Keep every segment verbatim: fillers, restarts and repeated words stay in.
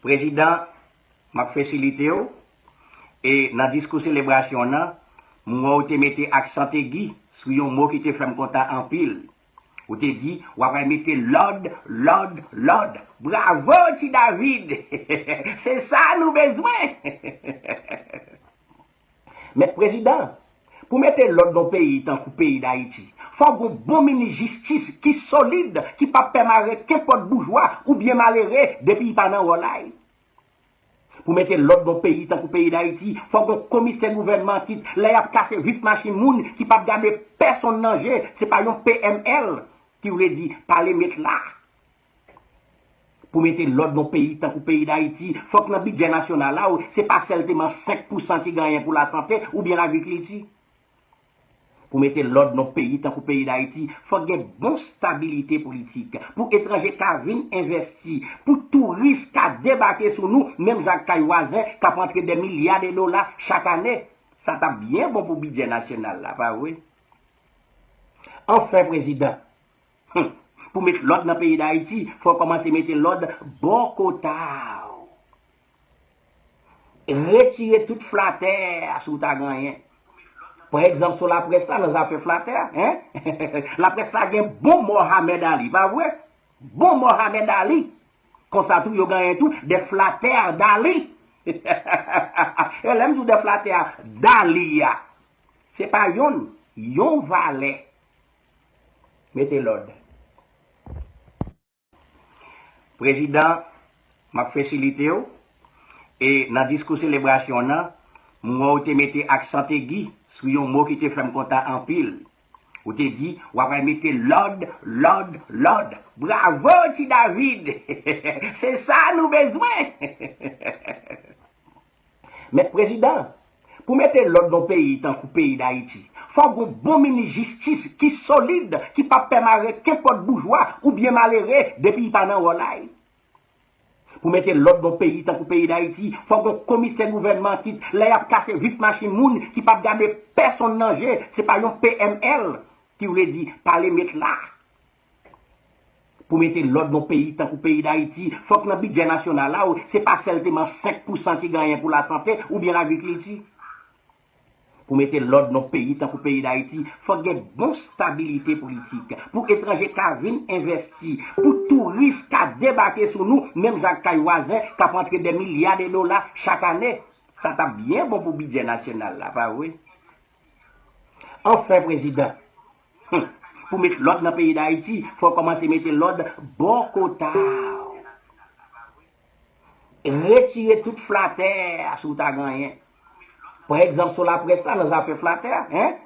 Prezidan, m ap fesilite w. E nan diskou selebrasyon nan, m wè w te mete aksan tegi sou yon mo ki te fè m kontan anpil. Ou te di, w ap mete lòd, lòd, lòd. Bravo, Ti David! Se sa nou bezwen! Mèt prezidan, pou mete lòd nan peyi tankou peyi Dayiti, fò gon bon minis jistis ki solid, ki p ap pè mare kenpòt boujwa oubyen malere depi li pa nan wòl la. Pou mete lòd nan peyi tankou peyi Dayiti, fò gon komisè gouvènman ki, lè y ap kase vit machin moun, ki p ap gade pèsonn nan je, se pa yon P M L ki vle di pale met la. Pou mete lòd nan peyi tankou peyi Dayiti, fòk nan bidjè nasyonal la, se pa sèlteman senk pousan ki genyen pou lasante oubyen lagrikilti. Pou mete lòd nan peyi tankou peyi Dayiti, fòk gen bon stabilite politik. Pou etranje ka vin envèsti, pou touris ka debake sou nou, menm jan ak kay vwazen k ap antre dè milya de dola chak ane. Sa t ap byen bon pou bidjè nasyonal la, pa vre? Anfen, prezidan, Hum, pou met lòd nan peyi Dayiti, fò w kòmanse mete lòd bò kota w. Retire tout flatè si w ta genyen. Pran egzanp sou laprès la nan zafè flatè, en? Laprès la gen bon Mohamed Ali, pa vre? Bon Mohamed Ali. Konsa tou, yo genyen tou de flatè Dali. E lè m di w de flatè Dali a, se pa yonn, yon valè. Mete lòd. Prezidan, m ap fesilite w. E nan diskou selebrasyon nan, m wè w te mete aksan tegi sou yon mo ki te fè m kontan anpil. Ou te di, w ap mete lòd, lòd, lòd. Bravo, Ti David! Se sa nou bezwen! Mèt prezidan, pou mete lòd nan peyi tankou peyi Dayiti, fò gon bon minis jistis ki solid, ki p ap pè mare kenpòt boujwa oubyen malere depi li pa nan wòl la. Pou mete lòd nan peyi tankou peyi Dayiti, fò gon komisè gouvènman ki, lè y ap kase vit machin moun, ki p ap gade pèsonn nan je, se pa yon P M L ki vle di pale met la. Pou mete lòd nan peyi tankou peyi Dayiti, fòk nan bidjè nasyonal la, se pa sèlteman senk pousan ki genyen pou lasante oubyen lagrikilti. Pou mete lòd nan peyi tankou peyi Dayiti, fòk gen bon stabilite politik. Pou etranje ka vin envèsti, pou touris ka debake sou nou, menm jan ak kay vwazen k ap antre dè milya de dola chak ane. Sa t ap byen bon pou bidjè nasyonal la, pa vre? Anfen, prezidan, hum, pou met lòd nan peyi Dayiti, fò w kòmanse mete lòd bò kota w. Retire tout flatè si w ta genyen. Pran egzanp sou laprès la nan zafè flatè, en?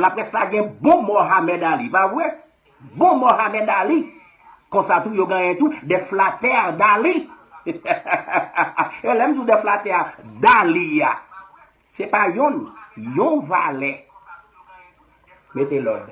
Laprès la gen bon Mohamed Ali, pa vre? Bon Mohamed Ali. Konsa tou, yo genyen tou de flatè Dali. E lè m di w de flatè Dali a, se pa yonn, yon valè. Mete lòd.